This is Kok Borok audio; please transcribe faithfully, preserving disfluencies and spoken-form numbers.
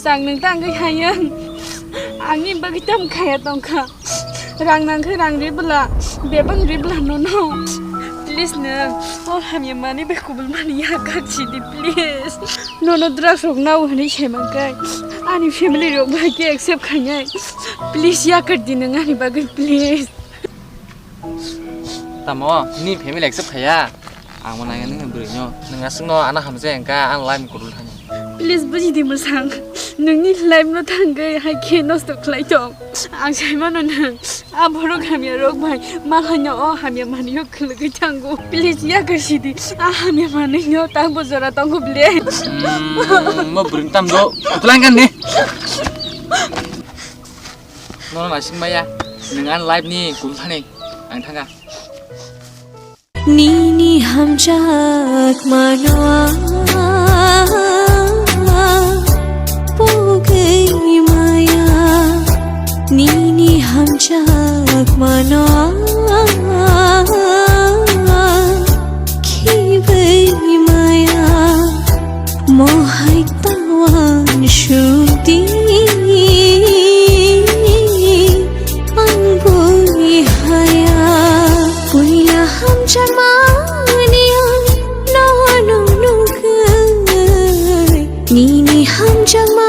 Tang nwng tangwi hayang. Angni bagwi tam khaya tongkha. Rang nangkhe rang ri bwla, bebak ri bwla nono. Please nwng, o hamya manwi bai kubul mani yakar sidi, please. Nono drugs rok nao hwnwi sai mankhe, ani family rok bai khe accept khainai. Please yakar di nwng ani bagwi, please. Tamo, ni family accept khaya? Ang mo nangya nini bwrwi no. Nwng aswk no ano hamjai wngkha, ang life ni kwrwng thani. Please buji di mwsang. Nwngni life no thangwi hai khe nosto khlai tong. Ang sai mano nwng a borok hamya rok bai malai no o hamya manwi o khwlwgwi thango. Please yakar sidi. A hamya manwi no tangbo jora tongo ble. Mm, mo bwrwi tam do. Utlang kan ni. Nono naising maya, nwng ani life ni kwrwng thani ang thangkha. Nini hamjakmano ang pogwi maya, nini hamjakmano ang khibwi maya. Mohai tawan sudi ang bui haya. Puila hamjakmani ang nono nugwi, nini hamjakma